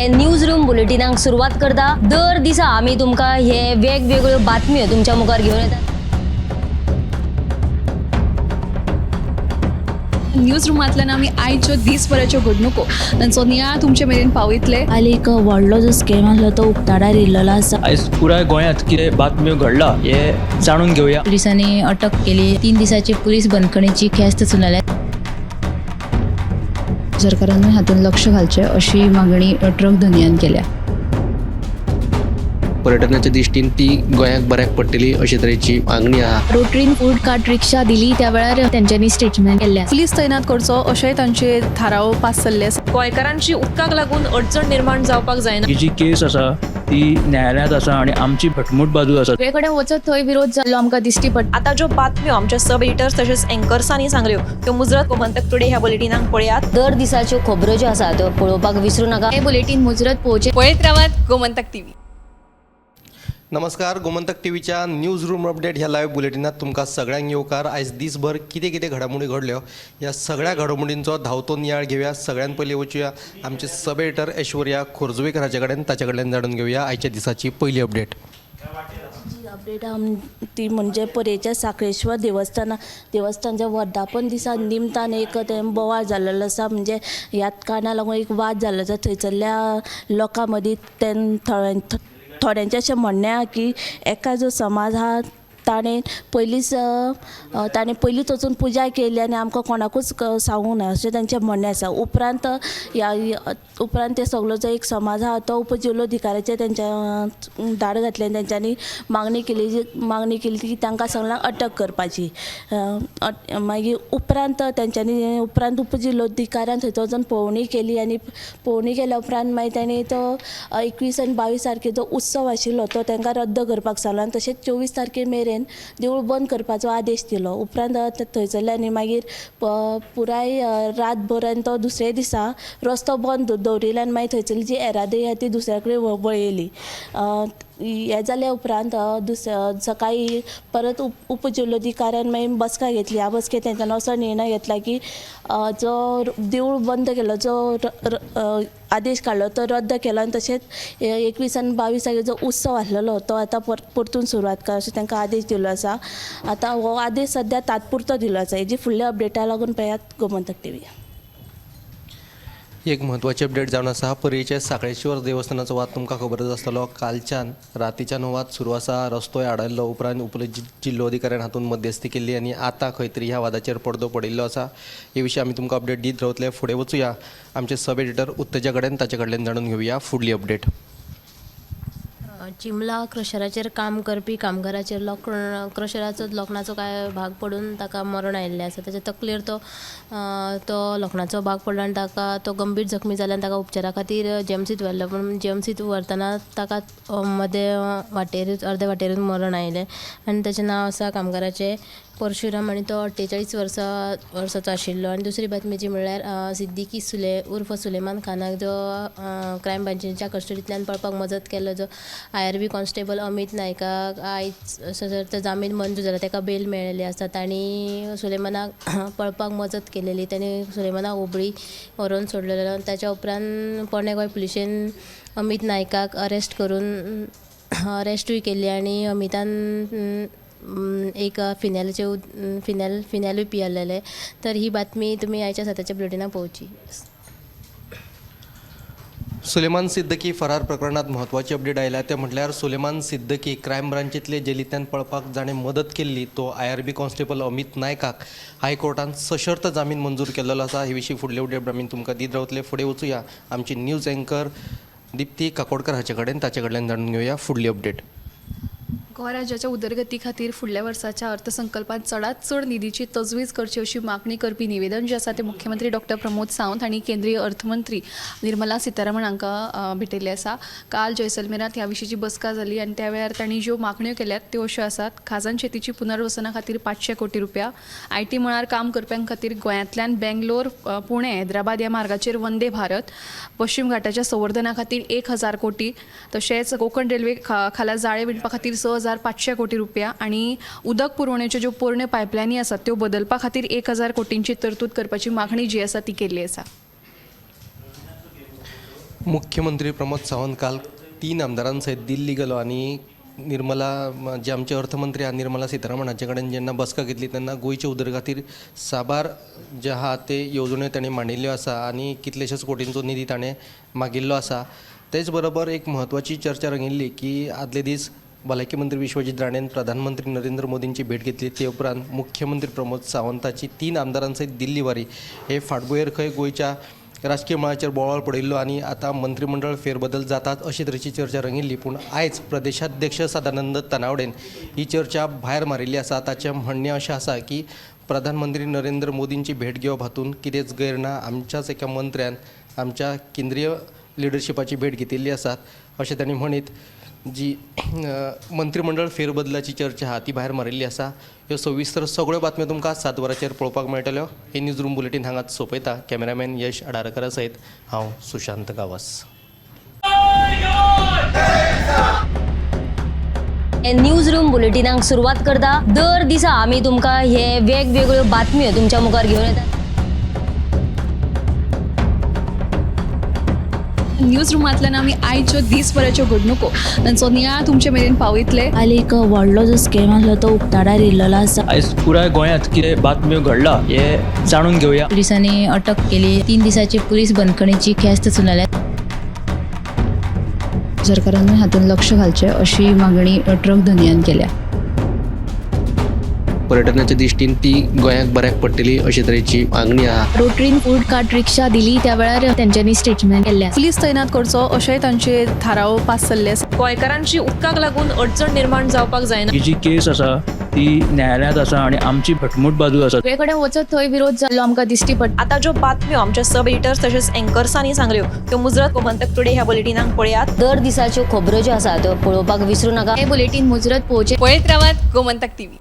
News room बुलेटिनाक सुरवात करता. दर दिसा आमी तुमकां हे वेगवेगळ्यो बातम्यो तुमच्या मुखार घेवन येतात. न्यूज रुमांतल्यान आमी आयच्यो दीसभराच्यो घडणुको तांचो नियाळ तुमचे मेरेन पावयतले. काल एक व्हडलो जो स्कॅम आसलो तो उक्ताडार येयल्लो आसा. आयज पुराय गोंयांत कितें बातम्यो घडला हे जाणून घेवया. पोलिसांनी अटक केली. 3 दिसाची पोलीस बंदखणीची ख्यास्त सुनायल्या. सरकारानूय हातूंत लक्ष घालचें अशी मागणी ट्रक धनयान केल्या. पर्यटनाच्या दृश्टीन ती गोंयाक बऱ्याक पडटली अशे तरेची मागणी आहा. रोटरीन फूड कार्ट रिक्षा दिली त्या वेळार तेंच्यांनी स्टेटमेंट केल्लें आसा. पुलीस तैनात करचो अशेंय तांचे थाराव पास जाल्ले आसा. गोंयकारांची उदकाक लागून अडचण निर्माण जावपाक जायना. ही जी केस आसा ती न्यायालयांत आसा आनी आमची घटमूट बाजू आसा. सगळे कडेन वचत थंय विरोध जाल्लो आमकां दिश्टी पडटा. आतां ज्यो बातम्यो आमच्या सब एडिटर्स तशेंच एंकर्सांनी सांगल्यो त्यो मुजरत गोमंतक टुडे ह्या बुलेटिनाक पळयात. दर दिसाच्यो खबरो ज्यो आसा त्यो पळोवपाक विसरू नाका. हें बुलेटीन मुजरत पळोवचें. पळयत रावात गोमंतक टीव्ही. नमस्कार, गोमंतक टीव्हीच्या न्यूज रूम अपडेट ह्या लायव्ह बुलेटिनात तुमकां सगळ्यांक येवकार. आयज दीसभर कितें कितें घडामोडी घडल्यो ह्या सगळ्या घडामोडींचो धांवतो नियाळ घेवया. सगळ्यान पयलीं वचुया आमचे सब एडिटर ऐश्वर्या खोर्जुवेकर हाचे कडेन, ताचे कडल्यान जाणून घेवया आयच्या दिसाची पयली अपडेट. जी अपडेट ती म्हणजे पर्येच्या साखळेश्वर देवस्थानच्या वर्धापन दिसा निमतान एक तें बोवाळ जाल्लो आसा. म्हणजे ह्याच कारणा लागून एक वाद जाल्लो आसा थंयसरल्या लोकां मदीं. तें थोड्यांचें अशें म्हणणें आहा की एका जो समाज आहा ताणें पयलींच ताणें पयलींच वचून पुजा केली आनी आमकां कोणाकूच सांगूंक ना अशें तांचें म्हणणें आसा. उपरांत ह्या उपरांत ते सगलो जो एक समाज आहा तो उपजिल्लोधिकाऱ्याचेर तेंच्या धाड घातलें आनी तेंच्यांनी मागणी केली की तांकां सगळ्यांक अटक करपाची. मागीर उपरांत तेंच्यांनी उपरांत उपजिल्लोधिकाऱ्यान थंय वचून पळोवणी केली आनी पळोवणी केल्या उपरांत मागीर तांणी तो 21 आनी 22 तारखेचो उत्सव आशिल्लो तो तांकां रद्द करपाक सांगलो आनी तशेंच 24 तारखे मेरेन देवूळ बंद करपाचो आदेश दिलो. उपरांत थंयसरल्यांनी मागीर पुराय रातभर आनी तो दुसऱ्या दिसा रस्तो बंद दवरिल्लो आनी मागीर थंयसरली जी येरादारी आहा ती दुसऱ्या कडेन वळयली. हें जाल्या उपरांत सकाळीं परत उपजिल्लोधिकाऱ्यान मागीर बसका घेतली. ह्या बसकेंत तेंच्यांनी असो निर्णय घेतला की जो देवूळ बंद केलो, जो आदेश काडलो तो रद्द केलो आनी तशेंच 21 आनी 22 तारखेर जो उत्सव आसलेलो तो आतां परतून सुरवात कर अशें तांकां आदेश दिल्लो आसा. आतां हो आदेश सद्या तात्पुरतो दिल्लो आसा. हेजी फुडल्या अपडेटा लागून पळयात गोमंतक टीव्ही. एक म्हत्वाची अपडेट जावन आसा. पर्येच्या साखळेश्वर देवस्थानाचो वाद तुमकां खबरच आसतलो. कालच्यान रातीच्यान हो वाद सुरू आसा. रस्तोय आडायल्लो. उपरांत उप जिल्लोधिकाऱ्यान हातूंत मध्यस्थी केल्ली आनी आतां खंय तरी ह्या वादाचेर पडदो पडिल्लो आसा. हे विशीं आमी तुमकां अपडेट दीत रावतले. फुडें वचुया आमचे सब एडिटर उत्तेजा कडेन, ताचे कडल्यान जाणून घेवया फुडली अपडेट. चिमला क्रशराचेर काम करपी कामगाराचेर लोखण क्रशराचो लोखणाचो कांय भाग पडून ताका मरण आयिल्लें आसा. ताच्या तकलेर तो तो लोखणाचो भाग पडलो आनी ताका तो गंभीर जखमी जालो आनी ताका उपचारा खातीर जीएमसीत व्हेल्लो, पूण जीएमसीत व्हरतना ताका मदें वाटेर अर्दे वाटेरूच मरण आयलें आनी ताचें नांव आसा कामगाराचें परशुराम आनी तो 48 वर्साचो आशिल्लो. आनी दुसरी बातमी जी म्हणल्यार सिद्दीकी सुले उर्फ सुलेमान खानाक जो क्रायम ब्रांचीच्या कस्टडींतल्यान पळपाक मजत केल्लो जो आयआरबी कॉन्स्टेबल अमीत नायकाक आयज सशर्त जामीन मंजूर जाला. ताका बेल मेळिल्ली आसा. तांणी सुलेमानाक पळपाक मजत केलेली. ताणें सुलेमानाक हुबळी व्हरोन सोडलेलो. ताच्या उपरांत पोरणे गोंय पुलिशेन अमीत नायकाक अरेस्ट करून अरेस्टूय केल्ली आनी अमितान एक फिनेलाचे फिनेलूय पियेलेले. तर ही बातमी तुमी आयच्या सद्याच्या बुलेटिनाक पळोवची. सुलेमान सिद्दकी फरार प्रकरणात म्हत्वाची अपडेट आयल्या ते म्हटल्यार सुलेमान सिद्दकी क्रायम ब्रांचींतले जेलींतल्यान पळपाक जाणें मदत केल्ली तो आयआरबी कॉन्स्टेबल अमित नायकाक हायकोर्टान सशर्त जामीन मंजूर केल्लो आसा. हे विशीं फुडले अपडेट आमी तुमकां दीत रावतले. फुडें वचुया आमची न्यूज एंकर दिप्ती काकोडकर हाचे कडेन, ताचे कडल्यान जाणून घेवया फुडली अपडेट. गोंय राज्याच्या उदरगती खातीर फुडल्या वर्साच्या अर्थसंकल्पांत चडांत चड निधीची तजवीज करची अशी मागणी करपी निवेदन जें आसा तें मुख्यमंत्री डॉक्टर प्रमोद सावंत हांणी केंद्रीय अर्थमंत्री निर्मला सीतारामन हांकां भेटयल्लें आसा. काल जैसलमेरांत ह्या विशींची बसका जाली आनी त्या वेळार तांणी ज्यो मागण्यो केल्यात त्यो अश्यो आसात. खाजन शेतीची पुनर्वसना खातीर 500 कोटी रुपया, IT मळार काम करप्यां खातीर गोंयांतल्यान बेंगलोर, पुणे, हैदराबाद ह्या मार्गाचेर वंदे भारत, पश्चिम घाटाच्या संवर्धना खातीर 1000 कोटी, तशेंच कोंकण रेल्वे खाला जाळे विणपा खातीर 6500 कोटी रुपया आनी उदक पुरवणेच्यो ज्यो पोरण्यो पायपलायनी आसात त्यो बदलपा खातीर 1000 कोटींची तरतूद करपाची मागणी जी आसा ती केल्ली आसा. मुख्यमंत्री प्रमोद सावंत काल 3 आमदारां सयत दिल्ली गेलो आनी निर्मला जे आमचे अर्थमंत्री आहा निर्मला सीतारामन हांचे कडेन जेन्ना बसका घेतली तेन्ना गोंयचे उदरगतीर साबार जे आहा ते येवजण्यो ताणें मांडिल्ल्यो आसा आनी कितलेशेच कोटींचो निधी ताणें मागिल्लो आसा. तेच बरोबर एक म्हत्वाची चर्चा रंगिल्ली की आदले दीस भलायकी मंत्री विश्वजीत राणेन प्रधानमंत्री नरेंद्र मोदींची भेट घेतली. ते उपरांत मुख्यमंत्री प्रमोद सावंताची 3 आमदारां सयत दिल्ली वारी हे फाटभुंयेर खंय गोंयच्या राजकीय मळाचेर बोवाळ पडिल्लो आनी आतां मंत्रिमंडळ फेरबदल जातात अशे तरेची चर्चा रंगिल्ली. पूण आयज प्रदेशाध्यक्ष सदानंद तानावडेन ही चर्चा भायर मारिल्ली आसा. ताचें म्हणणें अशें आसा की प्रधानमंत्री नरेंद्र मोदींची भेट घेवप हातूंत कितेंच गैर ना, आमच्याच एका मंत्र्यान आमच्या केंद्रीय लिडरशिपाची भेट घेतिल्ली आसा अशें तांणी म्हणीत जी मंत्रिमंडळ फेरबदलाची चर्चा आहा ती भायर मारिल्ली आसा. ह्यो सविस्तर सगळ्यो बातम्यो तुमकां 7 वरांचेर पळोवपाक मेळटल्यो. हे न्यूज रूम बुलेटीन हांगाच सोंपयता. कॅमेरामॅन यश आडारकरा सयत हांव सुशांत गांवस. न्यूज रूम बुलेटिनाक सुरवात करता. दर दिसा आमी तुमकां हे वेगवेगळ्यो बातम्यो तुमच्या मुखार घेवन येतात. न्यूज रुमांतल्यान आमी आयच्यो दीसभराच्यो घडणुको तांचो नियाळ तुमचे मेरेन पावयतले. काल एक व्हडलो जो स्कॅम आसलो तो उक्ताडार येयल्लो आसा. आयज पुराय गोंयांत कितें बातम्यो घडला हे जाणून घेवया. पुलिसांनी अटक केली. 3 दिसाची पुलीस बंदखणीची ख्यास्त सुनायल्या. सरकारान हातूंत लक्ष घालचें अशी मागणी ट्रक धनयान केल्या. पर्यटनाच्या दृश्टीन ती गोंयाक बऱ्याक पडटली अशे तरेची मागणी आहा. रोटरीन फूड कार्ट रिक्षा दिली त्या वेळार तेंच्यांनी स्टेटमेंट केल्लें. पुलीस तैनात करचो अशेंय तांचे थाराव पास जाल्ले आसा. गोंयकारांची उदकाक लागून अडचण निर्माण जावपाक जायना. ही जी केस आसा ती न्यायालयांत आसा आनी आमची घटमूट बाजू आसा. सगळे कडेन वचत थंय विरोध जाल्लो आमकां दिश्टी पडटा. आतां ज्यो बातम्यो आमच्या सब एडिटर्स तशेंच एंकर्सांनी सांगल्यो त्यो मुजरत गोमंतक टुडे ह्या बुलेटिनाक पळयात. दर दिसाच्यो खबरो ज्यो आसा त्यो पळोवपाक विसरूं नाका. हे बुलेटीन मुजरत पळोवचें. पळयत रावात गोमंतक टीव्ही.